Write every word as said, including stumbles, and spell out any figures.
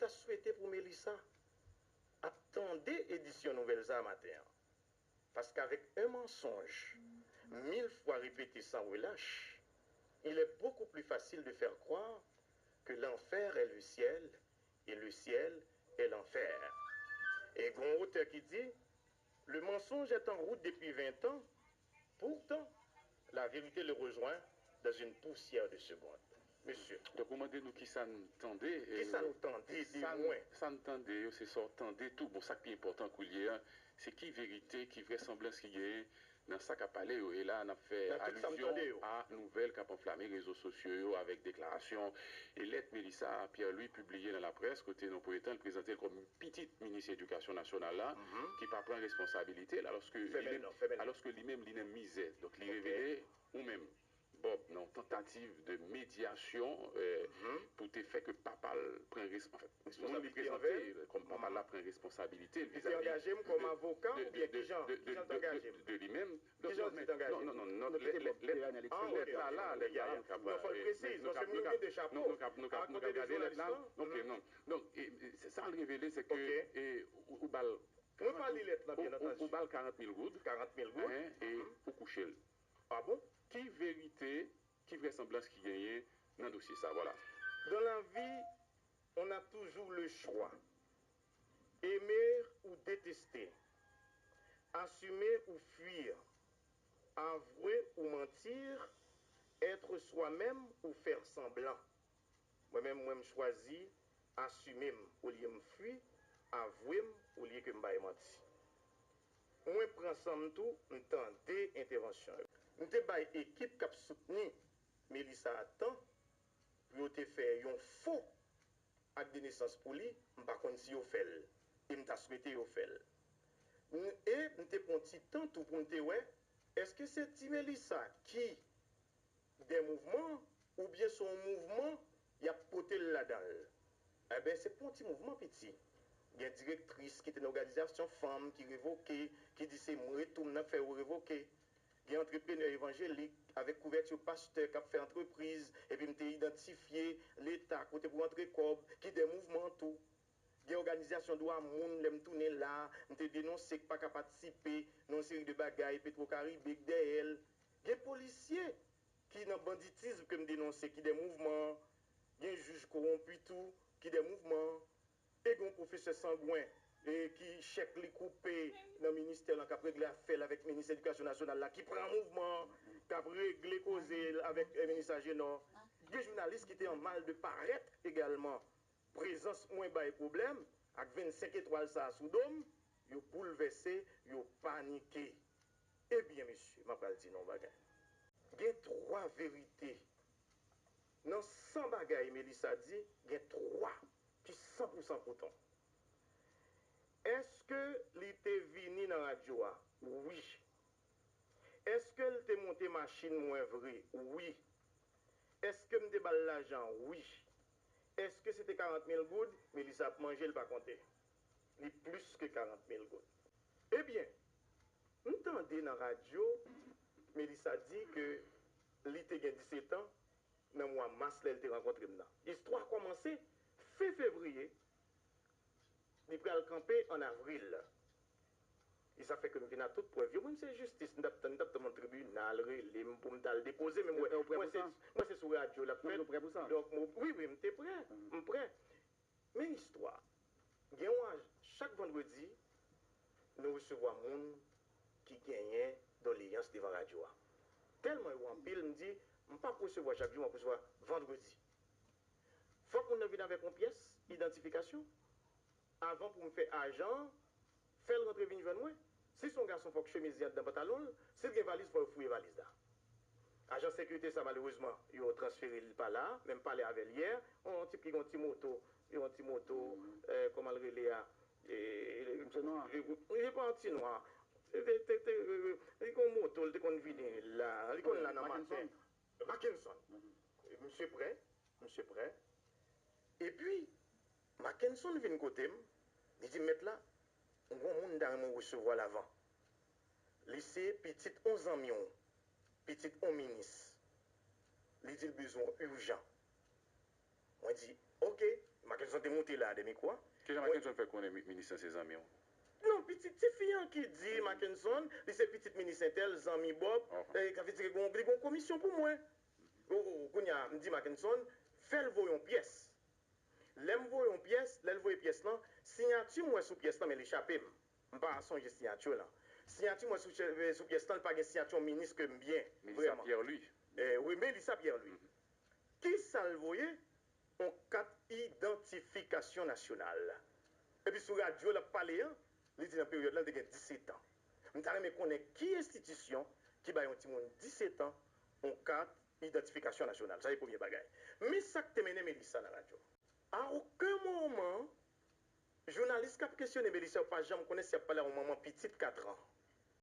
Swete pou Melissa ap tande edisyon nouvèl sa a maten an. Parce qu'avec un mensonge mille fois répété sans relâche, il est beaucoup plus facile de faire croire que l'enfer est le ciel et le ciel est l'enfer. E gen yon otè ki di, le mensonge est en route depuis vingt ans, pourtant la vérité le rejoint dans une poussière de seconde. Mesye. Donk, ou mande nou kisa n tande, e, kisa nou tande, di mwen. Sa n tande yo, se sa w tande tou. Bon, sa k pi enpòtan koulye a, se ki verite, ki vrèsanblans ki genyen nan sa k ap pale yo. E la, n ap fè alizyon a nouvèl k ap anflame rezo sosyo yo avèk deklarasyon e lèt Melissa Pierre-Louis pibliye nan laprès, kote nan premye tan, l prezante l kòm pitit minis edikasyon nasyonal la, ki pa pran responsabilite l, alòske li menm, alòske li menm, li nan mizè. Donk, li revele ou menm, Bob, nan yon tantativ de medyasyon, euh, pou te fè ke papa l pran res-, anfèt, moun li prezante kòm papa l la pran responsabilite l vizavi de, de, de, de, de, de, de li menm. Donk, non, men, non, non, non, non, lèt, lèt, lèt la, lèt la, nou ka, nou ka, nou ka, nou ka gade lèt la. Ok, non. Donk, e, e, sa l revele, se ke, e, ou, ou ba l, ou, ou, ou ba l karant mil goud, e ou kouche l. Ah bon? Ki verite, ki vrèsanblans ki genyen nan dosye sa? Vwala. Dans la vie, on a toujours le choix. Aimer ou détester. Assumer ou fuir. Avouer ou mentir. Être soi-même ou faire semblant. Mwen menm, mwen, m chwazi asime m olye m fui, avwe m olye ke m bay manti. Mwen pran san m tou, m tande entèvansyon yo. M te bay ekip k ap soutni Melissa a tan pou yo te fè yon fo ak de nesans pou li, m pa konn si yo fè l. E m ta swete yo fè l. M, e m te pran ti tan tou pou m te wè, èske se ti Melissa ki de mouvman, oubyen se yon mouvman y ap pote l ladan l? Enben, se pa yon ti mouvman piti. Gen direktris ki te nan òganizasyon fanm ki revoke, ki di se mwen tou m nan k fè yo revoke. Gen antreprenè evanjelik avèk kouvèti pastè k ap fè antrepriz, epi m te idantifye Leta kote pou antre kòb, ki de mouvman tou. Gen òganizasyon dwa moun, lè m tounen la, m te denonse k pa ka patisipe nan yon seri de bagay Petwokaribe k dèyè l. Gen polisye ki nan banditis ke m denonse, ki de mouvman. Gen jij kowonpi tou, ki de mouvman. E gen yon pwofesè sangwen, e ki chèk li koupe nan ministè lan, k ap regle afè l avèk minis edikasyon nasyonal la, ki pran mouvman, k ap regle koze l avèk, e, minis Ajenò. Gen jounalis ki te an mal de parèt egalman. Prezans mwen bay pwoblèm ak vennsenk etwal sa a sou do m, yo boulvèse, yo panike. Ebyen, mesye, m ap pral di nou yon bagay. Gen twa verite. Nan san bagay Melissa di, gen twa ki san pou san koton. Èske li te vini nan radyo a? Wi. Èske l te monte machin mwen vre? Wi. Èske m te ba l lajan? Wi. Èske se te karant mil goud? Melissa ap manje, l pa konte. Li plis ke karant mil goud. Ebyen, m tande nan radyo, Melissa di ke li te gen disetan nan mwa mas lè l te rankontre m nan. Istwa kòmanse fen fevriye, li pral kanpe ann avril. E sa fè ke m vin ak tout prèv yo. Mwen, se jistis m t ap tann, m t ap tann yon tribinal rele m pou m t al depoze, men mwen, mwen, se, mwen, se sou radyo l ap fèt. Donk, mwen, wi, wi, m te prè, m prè. Men istwa. Gen yon aj, chak vandredi, nou resevwa moun ki genyen doleyans devan radyo a. Tèlman yo anpil, m di, m p ap resevwa chak jou, m ap resevwa vandredi. Fòk moun nan vin avèk yon pyès idantifikasyon avan pou m fè ajan an fè l rantre vin jwenn mwen. Si se yon gason, fòk chemiz li anndan pantalon l. Si l gen valiz, fò yo fouye valiz la. Ajan sekirite sa, malerezman, yo transfere l pa la, men m pale avè l yè. Yon tip ki gen yon ti moto, yon ti moto, eh, kòman l rele a? Eh, li pa yon ti nwa. Te, te, te, eh, li gen yon moto, l te konn vini la. Li konn la nan maten. Mackenson. Misye prè. Misye prè. Epi, Mackenson vin kote m, li di m, mèt la, m gen yon moun m ta renmen w resevwa l avan. Li se pitit yon zanmi w, pitit yon minis. Li di l bezwen w ijan. Mwen di, oke, Mackenson te monte la de mikwo a. Kijan Mackenson fè konnen minis lan se zanmi w? Non, pitit tifi an ki di Mackenson, li se pitit minis entèl, zanmi Bob, e, sa vle di ke li gen yon komisyon pou mwen. Kounye a, m di Mackenson, fè l voye yon pyès. Lè m voye yon pyès, lè l voye pyès lan, siyati m wè sou pyès lan, men li chape m. M pa sonje siyati lan. Siyati m wè sou pyès lan, li pa gen siyati yon minis ke m byen, vrèman. Minis Pierre Louis. Wi, men li sa Pierre Louis. Kisa l voye? Yon kat idantifikasyon nasyonal. Epi sou radyo l ap pale an, li di nan peryòd lan, li te gen disèt an. M ta renmen konnen ki enstitisyon ki bay yon timoun disèt an yon kat idantifikasyon nasyonal. Sa se premye bagay. Men sa k te mennen Melissa nan radyo. A okenn moman, jounalis k ap kesyone Melissa yo pa janm konnen si y ap pale a yon manman pitit kat an.